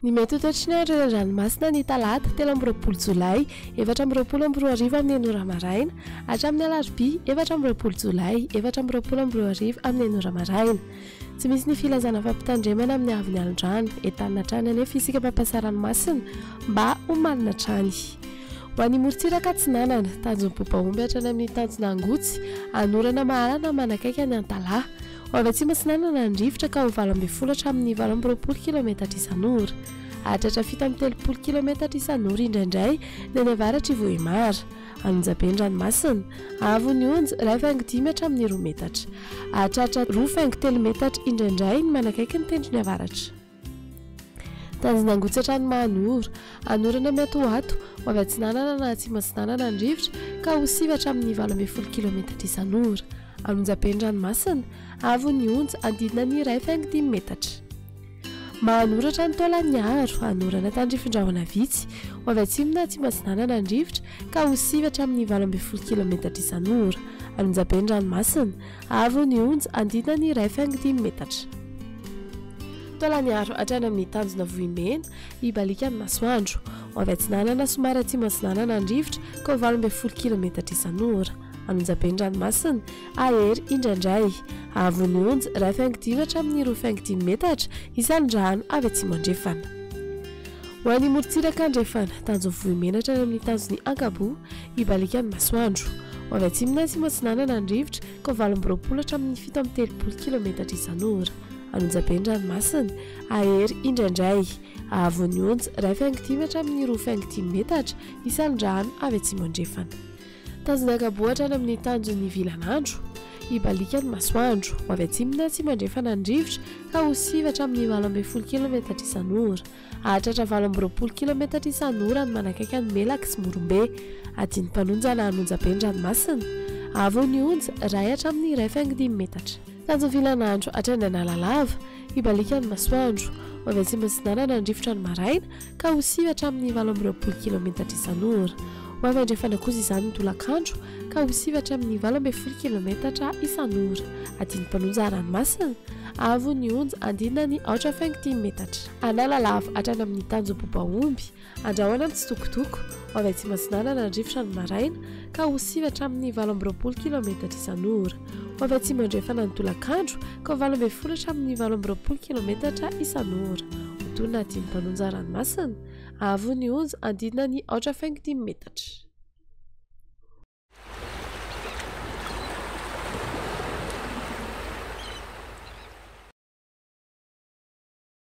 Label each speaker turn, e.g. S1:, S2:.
S1: Ny mety ho toetry ny andro eny an-dranomasina ny talata 23 jolay 2024 amin'ny enina ora maraina hatramin'ny alarobia 24 jolay 2024 amin'ny enina ora maraina. Tsy misy ny filazana fampitandremana amin'ny haavon'ny alon-drano. Entanina hatrany anefa isika mpampiasa ranomasina mba ho malina hatrany. Ho an'ny morontsiraka atsinanana, tanjon'ny Bobaomby hatrany amin'ny tanjona Angotsy, Anorana Mahalana manakaiky an'i Antalaha. Ho avy atsimo atsinanana ny rivotra ka ho 18 hatramin'ny 28 kilometatra isan'ora. Hahatratra 37 kilometatra isan'ora indraindray ny any avaratr'i Vohemar. Anonjabe ny ranomasina. Avo ny onja, 1,5 hatramin'ny 2 metatra. Hahatratra 2,3 metatra indraindray ny manakaiky ny tendrony avaratra. Tanjona Angotsy hatrany Mahanoro. Hanorana miatoato, ho avy atsinanana na atsimo atsinanana ny rivotra ka ho sivy hatramin'ny 18 kilometatra isan'ora. Anonjabe ny ranomasina, avo ny onja, hanodidina ny 1,5 metatra. Mahanoro hatrany Taolagnaro, hanorana tandrifin-drahona vitsy, ho avy atsimo na atsimo atsinanana ny rivotra ka ho sivy hatramin'ny 18 kilometatra isan'ora. Anonjabe ny ranomasina, Avo ny onja, hanodidina ny 1,5 metatra. Taolagnaro hatrany amin'ny tanjona Vohimena, hibaliaka ny masoandro. Ho avy atsinanana somary atsimo atsinanana ny rivotra ka ho 18 kilometatra isan'ora. An'Onjabe ny ranomasina, hahery indraindray. Avo ny onja, 1,5 hatramin'ny 2,5 metatra, isan'ny rano avy atsimo andrefana. Ho an'ny morontsiraka andrefana, tanjon'ny Vohimena hatrany amin'ny tanjon'ny Ankaboa, hibaliaka ny masoandro. Ho avy atsimo na atsimo atsinanana ny rivotra, ka ho 28 hatramin'ny 37 kilometatra isan'ora. An'Onjabe ny ranomasina, hahery indraindray. Hahavon'ny onja, 1,5 hatramin'ny 2,5 metatra, isan'ny rano avy atsimo andrefana. Tanjona Ankaboa hatrany amin'ny tanjon'ny Vilanandro, hibaliaka ny masoandro. Ho avy atsimo na atsimo andrefana ny rivotra, ka ho sivy hatramin'ny 18 kilometatra isan'ora. Hahatratra 28 kilometatra isan'ora ny manakaiky an'i Melaky sy Morombe. Adin'ny mpanonja na an'onjabe ny ranomasina. Avo ny onja, iray hatramin'ny 1,5 metatra. Tanjon'ny Vilanandro hatrany Analalava, hibaliaka ny masoandro. Ho avy atsimo atsinanana ny rivotra ny maraina, ka ho sivy hatramin'ny 28 kilometatra isan'ora. Ho avy andrefana kosa izany ny tolakandro, ka ho sivy hatramin'ny 18 kilometatra isan'ora. Adin'ny mpanonja ranomasina, avo ny onja andinina ny aotra faingo dimy metatra. Analalava hatrany amin'ny tanjom-bobaomby, andrahoina mitsitokotoko, ho avy atsimo atsinanana ny rivotra ny maraina, ka ho sivy hatramin'ny 28 kilometatra isan'ora. Ho avy atsimo andrefana ny tolakandro, ka ho 18 hatramin'ny 28 kilometatra isan'ora. Ho toy ny adin'ny mpanonja ranomasina, avo ny onja andinina ny aotra faingo dimy metatra.